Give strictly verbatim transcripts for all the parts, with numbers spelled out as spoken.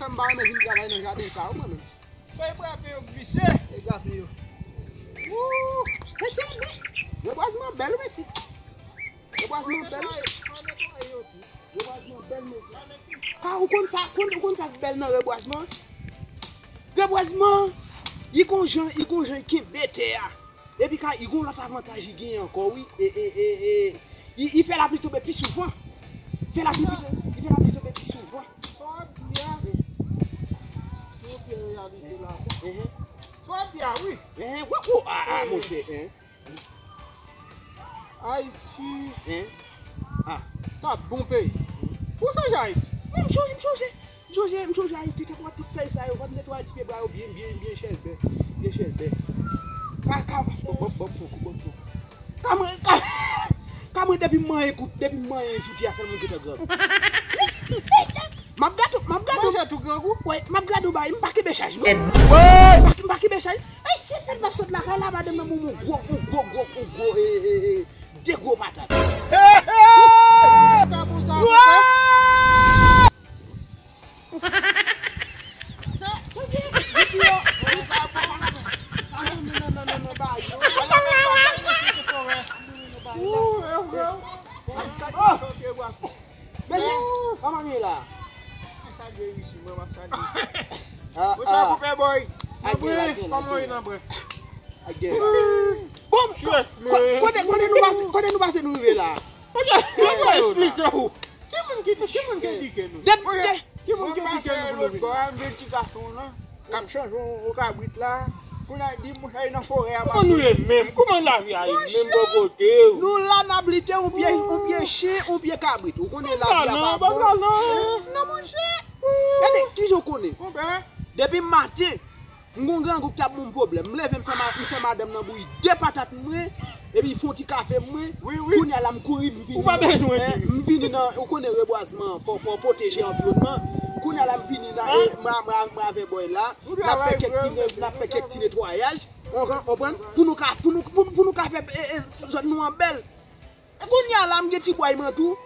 M pa renmen vin travay nan jaden sa yo, mwen menm. Fèy frape yo glise. Fèy frape yo. Wou! Mesye, men, rebwazman bèl, mesye. Rebwazman bèl. Rebwazman bèl, mesye. Ka ou konn sa, konn, ou konn sa k bèl nan rebwazman? Rebwazman, li gon jan, li gon jan li kenbe tè a. Epi ka, li gon lòt avantaj li genyen ankò, wi. E, e, e, e, li, li fè lapli tonbe pi souvan. Fè lapli pi tonbe, li fè lapli tonbe pi souvan. Sa w ap di a? Montre reyalite la. Sa w ap di a, wi. Wi, wi, a, a, monchè, en. Ayiti. Hein? Ah. T ap bon peyi. Ou sonje Ayiti? Non, m sonje, m sonje. M sonje, m sonje Ayiti, te pran tout fèy sa yo, fò n netwaye ti pyebwa yo byen, byen, byen chèlbè. Byen chèlbè. Ka, ka, bòp, bòp, bòp, fòk, bòp, fòk. Ka mwen, ka, ka mwen depi m manyen kout, depi m manyen zouti a sèlman m gentan grangou. M ap gade w, m ap gade w. Manje tou grangou. Wi, m ap gade w bay, m pa kenbe chaj, non. M pa, m pa kenbe chaj. Ey, se fèt m ap sot lakay la, madanm nan ban m yon gwo, yon gwo, gwo, yon gwo, e, e, e, de gwo patat. Sa bon, sa bon, sa. Sa, tande, video, sa bon. Sa bon, non, non, non, non, non, bay yo. Ou, e, ou, e, ou. Oh! Mesye, kòman nou ye la? M ap salye isi, mwen, m ap salye. Ah, ah. Mwen sa koupe boy. Nan bren, kòman w ye nan bren? Bon, ko-, ko-, kote, kote nou pase, kote nou pase nou rive la? Monchè, mwen pral esplike ou. Ki moun ki, ki moun ki edike nou? Ki moun ki edike nou pou nou vin? Lòt bò a, m jwenn ti gason w lan k ap chanje yon, yon kabrit la. Kounye a, di mouche nan forè a. Kòman nou ye menm? Kòman lavi a ye menm bò kote w? Nou la n ap lite, yon pye, yon pye chen, yon pye kabrit. Ou konnen lavi a pa bon. Non, monchè. Gade, kijan w konnen? Depi maten, m gon grangou ki t ap ban m pwoblèm. M leve, m fè ma-, m fè madanm nan bouyi de patat mwen, epi fè yon ti kafe mwen. Wi, wi. Kounye a la, m kouri, m vini. Ou pa bezwen di. M vini nan, ou konnen rebwazman, fò, fò pwoteje anviwònman. Kounye a la, m vini la, e, mwen, mwen, mwen avè bòy la, n ap fè kèk ti ne-, n ap fè kèk ti netwayaj. Ou konprann? Pou nou ka, pou nou, pou, pou nou ka fè, e, e, zòn nou an bèl. Kounye a la, m gen ti bwayman tou.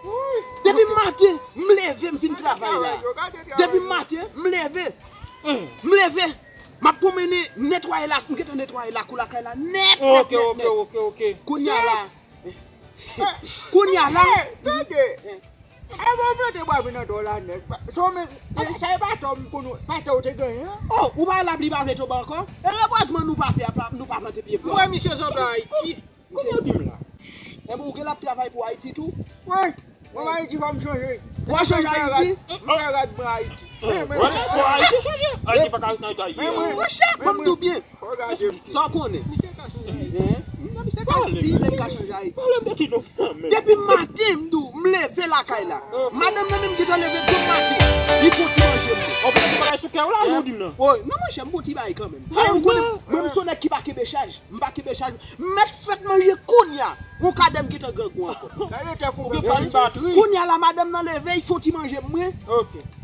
Depi maten, m leve, m vin travay la. Depi maten, m leve. M leve. M ap pwonmennen, netwaye la, m gentan netwaye lakou lakay la nèt, nèt, nèt, nèt. Kounye a la. Kounye a la. Tande. E bon, plante bwa vin nan tò la nèt. Sa w men, sa e pa tò m konn, pa tò w te genyen an? Oh, ou pa lapli pa vle tonbe ankò? E rebwazman nou pa fè, nou pa plante pye bwa. Mwen, misye sanble Ayiti. Kòman w di m la? Enben, ou gen l ap travay pou Ayiti tou? Wi. Mwen, Ayiti, fò m chanje. W a chanje Ayiti? M fè rad mwen Ayiti. Bon, Ayiti chanje. Ayiti pa ka ret nan eta li ye. Monchè, ban m di w byen. Sa w konnen? Misye ka chanje Ayiti. Non, misye ka di, men l ka chanje Ayiti. Depi maten, m di w, m leve lakay la. Madanm nan menm gentan leve depi maten. Li fè yon ti manje pou mwen. Ou pa gen bagay sou kè w la, ou di m nan? Wi, non, monchè, m bon ti bagay kanmenm. Ou konnen, mwen, m se yon nèg ki pa kenbe chaj. M pa kenbe chaj. M mèt fèt manje kounye a. Yon kadè m gentan grangou ankò. Kounye a la, madanm nan leve, li fè yon ti manje mwen.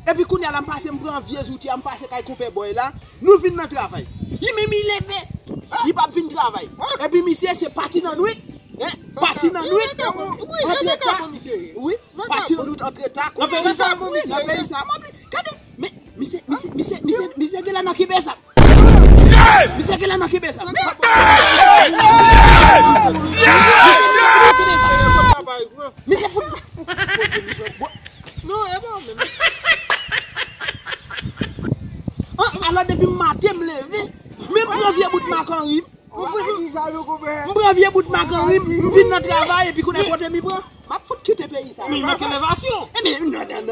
Epi kounye a la, m pase, m pran vye zouti a, m pase kay konpè bòy la. Nou vin nan travay. Li menm, li leve. Li p ap vin travay. Epi misye, se pati nan nwit. Pati nan nwit. Antreta. Wi, pati nan nwit, antreta. Nan peyi sa, nan peyi sa. Gade, men, misye, misye, misye, misye, misye gen la nan kenbe sa. Misye gen la nan kenbe sa. Misye fout. Non, e pa menm. Alò, depi maten m leve, men m pran vye bout makanri. M pran vye bout makanri, m vin nan travay, epi kounye a kote m pran. M ap fout kite peyi sa. Men manke elevasyon. Ebyen, non, non,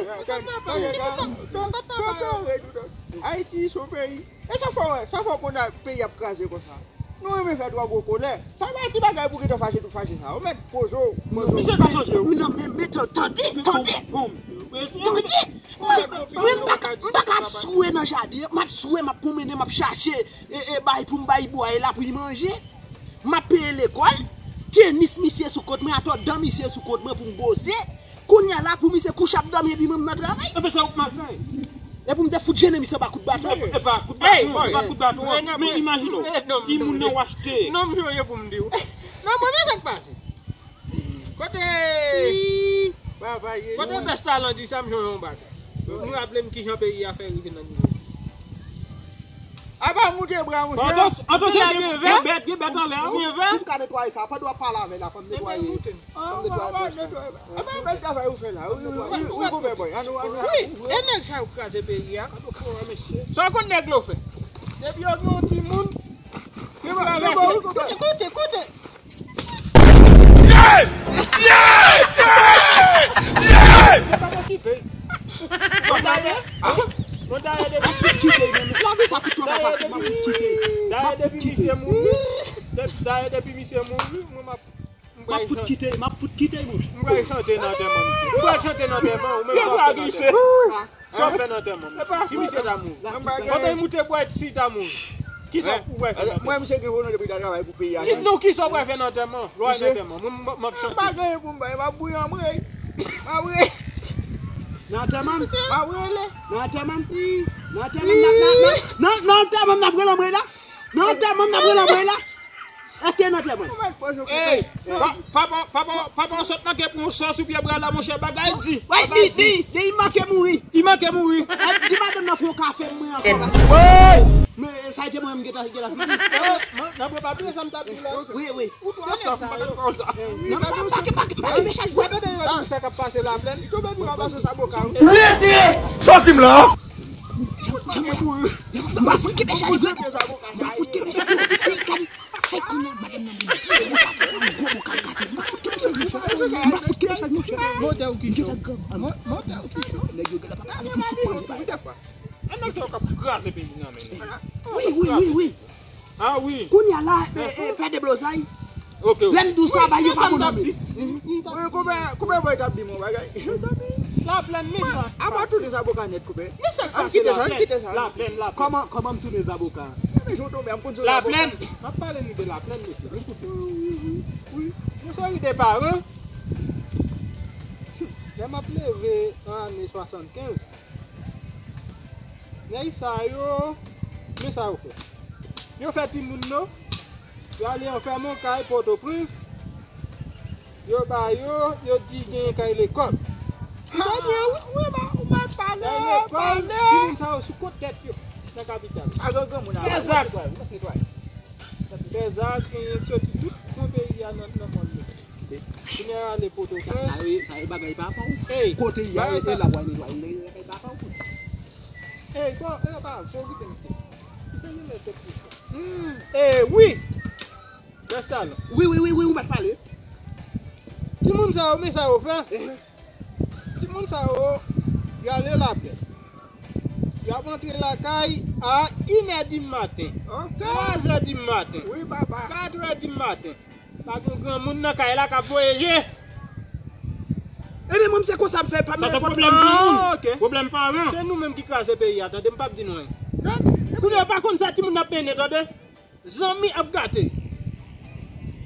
non. Ayiti se yon peyi. E sa fè w wè, sa fè w konn peyi ap kraze konsa. Nou renmen fè twò gwo kolè. Sa pa ti bagay pou gentan fache tout fache sa. Ou mèt poze w. Misye ka chanje w. Non, men, men, tande, tande. Tande. Mwen, mwen, m pa ka, m pa ka ap swe nan jaden. M ap swe, m ap pwonmennen, m ap chache, e, e, bay pou m bay bòy la pou li manje. M ap peye lekòl. Tenis misye sou kont mwen, atò dan misye sou kont mwen pou m bwose. Kounye a la, pou misye kouche ap dòmi epi mwen m nan travay. Epi se ou k mal fè. E pou m te fout jennen misye anba kout baton. E pa kout baton, e pa kout baton. Men imajine w, timoun nan w achte. Non, m sonje pou m di w. Non, mwen, men sa k pase. Kote, kote bèsta lan di sa, m sonje yon bagay. M raple m kijan peyi a fè rive nan nivo. Apa moute bra, monchè. Antan, antan, gen bèt, gen bèt anlè a. Gen vè. Pou m ka netwaye sa, pandan w ap pale avè l la, fò m netwaye. Fò m netwaye bòs la. Apa bèl travay ou fè la? Wi, wi, wi, wi, wi, wi, wi, wi, wi. Wi, e nèg sa yo kraze peyi a. Sa w konn nèg yo fè? Depi yo gen yon timoun, yo travèse. Koute, koute, koute. Yeah! Yeah! Yeah! Yeah! Yo pa okipe. Bon, dayè, bon, dayè, depi, dayè, depi misye mouri, dayè, depi misye mouri, mwen m ap, m pral chante, m ap fout kite, m ap fout kite, monchè. M pral chante nan antèman misye. M pral chante nan antèman, ou menm sa w ap fè nan antèman. Sa w ap fè nan antèman misye? Si misye ta mouri. Pandan l moute bwèt, si l ta mouri. Kisa ou pral fè nan antèman? Mwen, misye gen volonte pou l ta travay pou peyi a. Non, kisa ou pral fè nan antèman? Lè w al nan antèman, mwen, m, m ap chante. M pa gen anyen pou m bay, m ap bouyi anmwey. M ap rele. Nan antèman? M ap rele. Nan antèman? Nan antèman, nan, nan, nan, nan, nan antèman, n ap rele anmwey la? Nan antèman, n ap rele anmwey la? Èske nan antèman? Ey, pa, papa, papa, papa, w sot manke pran yon sòs sou pye bra la, monchè, bagay di. Bagay di. Di, di, di, li manke mouri. Li manke mouri. Di madanm nan fè yon kafe, mwen ankò. Men, sa te mwen menm ki te gen la fini. Nan bwe pa byen sa m t ap di la. Wi, wi. Ou twò sòf, m pa t konn sa. Nan pa, pa, pa, pa, pa, pa, mechan jwèt. Sa k ap pase la plèn. Li tonbe pi w ap pase sa boka. Sòti m la. Janm, janm, janm. M pa fout kenbe chaj jwèt. M pa fout kenbe chaj jwèt. Fè konnen madanm nan vin di, mwen pa pran yon gwo bokal kafe. M pa fout kenbe chaj, monchè. M pa fout kenbe chaj, monchè. Motè ou ki cho. Mo-, motè ou ki cho. Nèg yo genlè pa pale pou fout mwen. Ann nan sa yo k ap kraze peyi nan men nou. Wi, wi, wi, wi. Ah wi. Kounye a la, eh, eh, pè Deblozay. Ok, ok. Lè m di w sa, ba yo pa bon nan men. Wi, konbyen, konbyen bòy k ap di m yon bagay? Laplèn, men sa. Apa tounen zaboka nèt, konbyen? Men sa k pase Laplèn. Laplèn, Laplèn. Kòman, kòman m tounen zaboka? Men jan w tonbe a, m konn se zaboka. Laplèn. M ap pale nou de Laplèn, mesye. Wi, wi, wi, wi. Yon seri de paran. Lè m ap leve nan ane swasannkenz, nèg sa yo, men sa yo fè. Yo fè timoun yo, yo ale anfèmen yon kay Pòtoprens, yo ba yo, yo di genyen kay lekòl. Ou konprann? Wi, wi, ba, ou mèt pale, pale. Timoun sa yo sou kont tèt yo, nan kapital. Fè zak. Fè zak, genyen k soti tout kwen peyi a nan, nan mòn yo. Kounye a ale Pòtoprens. Sa, sa e, sa e bagay papa w. Ey, kote y a, e la w al netwaye, e bagay papa w. Ey, bon, e pa, fò w kite misye. Misye genlè tèt li fò. Hmm, e wi. Gastalon. Wi, wi, wi, wi, ou mèt pale. Timoun sa yo, men sa yo fè. Timoun sa yo, y ale Laplèn. Y ap antre lakay a inè di maten. Ok. Twazè di maten. Wi, papa. Katrè di maten. Pa gen granmoun nan kay la k ap voye je. Ebyen, mwen, se konsa m fè, pa m... Sa se pwoblèm granmoun. Ah, ok. Pwoblèm paran. Se nou menm ki kraze peyi a, tande, m p ap di nou anyen. Kounye a, pa konn sa timoun ap mennen, tande. Zanmi ap gate.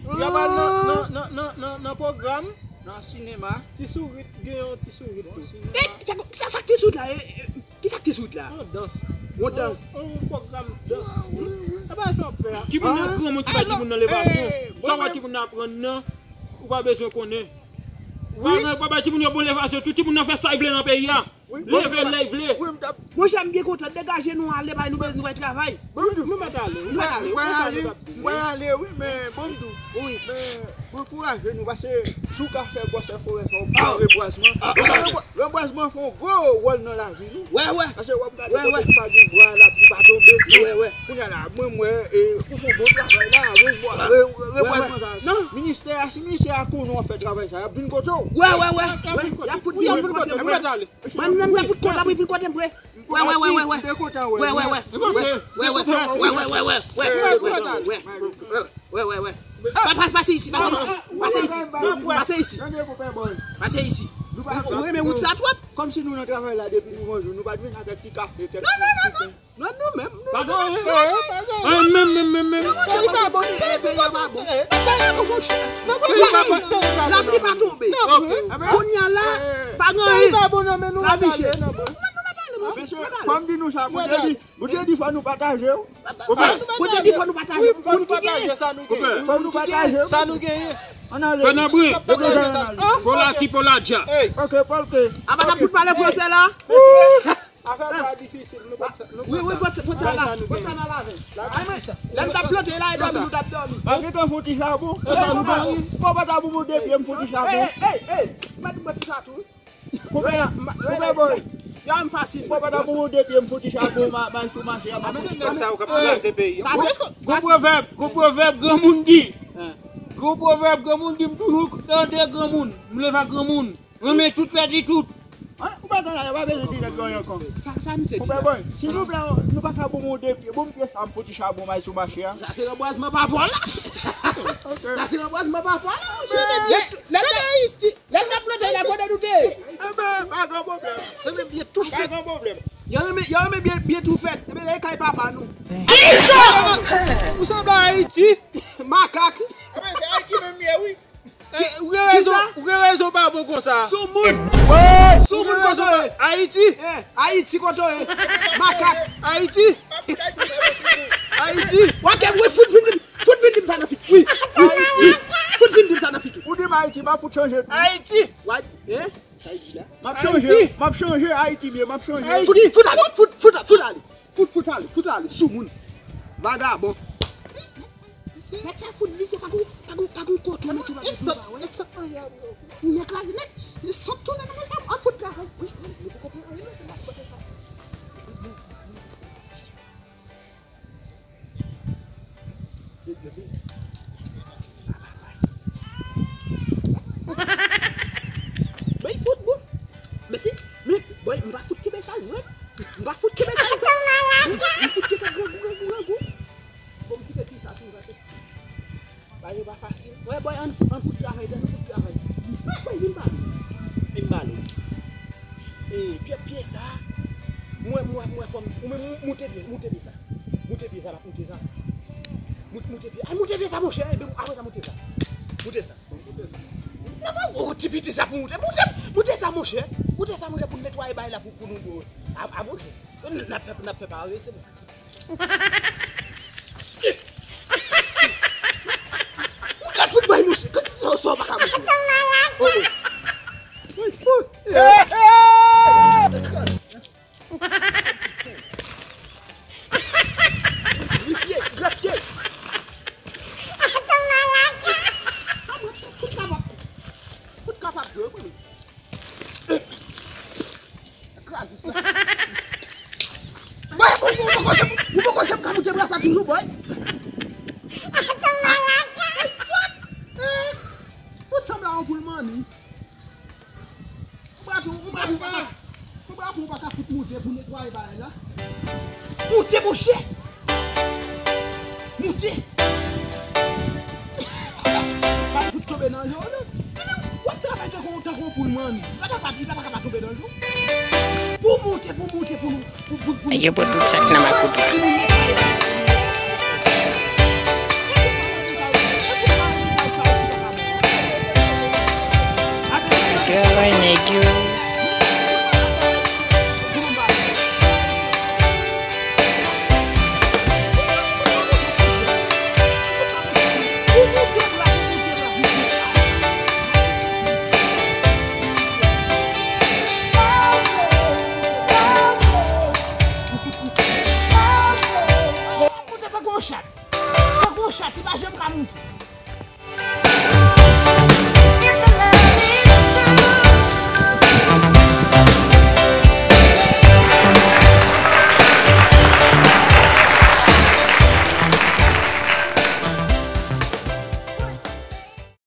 Y ap al nan, nan, nan, nan, nan, nan pwogram. Nan sinema. Ti sourit, gen yon ti sourit tou. E, sa, sa, sa ti sourit la, e, e, kisa ki ti sourit la? Yon dans. Yon dans. Yon, yon pwogram dans. Wi, wi. Sa pa sa w ap fè a. Timoun nan granmoun ki bay timoun nan levasyon. Sa w wè timoun nan aprann nan, ou pa bezwen konnen. Paran yo pa bay timoun yo bon levasyon, tout timoun nan fè sa y vle nan peyi a. Leve lè y vle. Monchè, m byen kontan. Degaje nou ale, bay nou, nou bay travay. Nou mèt ale. Nou mèt ale. M pral ale, wi, men bon m di w. Wi. Men pou ankouraje nou, paske si w ka fè gwosè forè sa, w ka rebwazman. Paske rebwa-, rebwazman fè yon gwo wòl nan lavi nou. Wè, wè. Paske w ap gade kote ki pa gen bwa, lapli pa tonbe. Wè, wè. Kounye a la, mwen, m wè, e, ou fè yon bon travay la, rebwa-, re-, re-, rebwazman sa. Non, ministè a, si ministè a konnen w ap fè travay sa, y ap vin kote w. Wè, wè, wè. Y ap fout vin kote m. Mwen menm, m ta fout kontan pou vin kote m vre. Wè, wè, wè, wè, wè. Wè, wè, wè. Wè, wè, wè, wè, wè, wè, wè. Wè, wè, wè. Pa, pa, pase isi, pase isi. Pase isi. Pase isi. Pase isi. Ou, ou renmen wout sa twòp. Kòmsi nou nan travay la depi nou bonjou, nou pa t vin avèk ti kafe, kèk ti pen. Non, non, non, non. Pa gen anyen. Eh, pa gen anyen. Anyen menm, menm, menm, menm. Non, monchè, li pa bon, eh, peyi a pa bon. Eh, peyi a pa bon. Lapli pa tonbe. Kounye a la, pa gen anyen. Peyi pa bon, non, men nou mèt ale, non, bon. Mesye, fò m di nou sa, Bondye di, Bondye di fò nou pataje, wi. Bondye di fò nou pataje. Wi, fò nou pataje sa nou genyen. Fò nou pataje. Sa nou genyen. Ann ale. Pandan bri. Yo bezwen ann ale. Polati, poladja. Ok, polke. Apa n ap fout pale franse la? Afè sa difisil, nou pa sa, nou pa sa. Wi, wi, pote, pote sa la, pote sa nan laven. Ay, men, lè m t ap plante la, e dòmi nou t ap dòmi. Pa gen tan fon ti chabon. Sa nou pa ri. Bon, pa ta pou mwen de pye m fon ti chabon. Ey, ey, ey, ey, mèt mwen ti sa tou. Koupe, koupe boy. Yo, m fasil. Bon, pa ta pou mwen de pye m fon ti chabon, ma, ma sou mache a, ma. Se nèg sa yo k ap kraze peyi a. Gon pwovèb, gon pwovèb granmoun di. Gon pwovèb granmoun di, m toujou tande granmoun. M leve ak granmoun. Renmen tout, pèdi tout. An, ou pa konn, yo pa bezwen di nèg anyen ankò. Sa, sa misye di la? Koupe boy, silvouplè, nou pa ka bon moun de pye. Bon, m pye sa, m fouti chabon, m al sou mache a. Sa se ranbwazman pa Pòl la. Ok. Sa se ranbwazman pa Pòl la, monchè. Lè, lè, lè, lè n t ap plante la, kote nou te ye? Enben, pa gen pwoblèm. Enben, byen tou fèt. Pa gen pwoblèm. Yo renmen, yo renmen byen, byen tou fèt. Enben, e kay papa nou. Kisa? Ou sanble Ayiti. Makak. Enben, se Ayiti menm ye, wi. Eh, ou gen rezon, ou gen rezon pa bon konsa. Soumoun. Soumoun kote w ye? Ayiti. Eh, Ayiti kote w ye? Makak. Ayiti. Ayiti. W ap gen, wi, fout vin, fout vin di m sa nan figi. Wi, wi, wi. Fout vin di m sa nan figi. Ou di m Ayiti, m ap fout chanje tou. Ayiti. Wa, eh? Sa y di la? M ap chanje, m ap chanje Ayiti byen, m ap chanje. Fout, fout ale, fout, fout, fout ale. Fout, fout ale, fout ale, soumoun. Vagabon. Nèg sa fout visye, pa gon, pa gon, pa gon kontwòl nan tou bagay. Nèg kraze nèt, sot tounen nan menm chan, an fout travay. Wi, wi, nou poko pran anyen non, se pa kote sa. Bay fout, bon. Mèsi. Men, boy, m pa fout kenbe chay, mwen. M pa fout kenbe chay, mwen. M fout kenbe grangou, grangou, grangou. Bon, m kite ti sa tou, gade. Bagay yo pa fasil. Wè, boy, ann, ann fout travay, ann fout travay. Fè kwè, vin pale. Vin pale. E, pye, pye sa. Mwen, mwen, mwen, fò m, ou menm, mou-, moute pye, moute pye sa. Moute pye sa, la, moute sa. Moute, moute pye. Ay, moute pye sa, monchè. Ebyen, apre sa, moute sa. Moute sa. Non, non, ou ti piti sa pou moute. Moute, moute sa, monchè. Moute sa, monchè, pou netwaye bagay la, pou, pou nou, a, a, monchè. N ap fè, n ap fè pa rese, non. Ou ka fout bay mouche, kantite sa w pa ka mouche. Oh, oh. Bay fout. Grafye, grafye. Fout kapab, fout kapab jwe, wi. Kraze sa. Boy, ou, ou poko janm, ou poko janm ka moute bra sa toujou, boy. Fout sanble a yon poul manmi. Ou pa tou, ou pa tou, ou pa ka, ou pa tou, ou pa ka fout moute pou netwaye bagay la. Moute, monchè. Moute. Pa fout tonbe nan je w, non. Ebyen, w ap travay tankou, tankou yon poul manmi. Li pa ta ka, li pa ta ka pa tonbe nan je w. Pou moute, pou moute, pou nou, pou, pou, pou. Nèg yo pran tout sa k nan makout la. Nèg yo, nèg yo. Moute tankou yon chat. Tankou yon chat, li pa janm ka moute.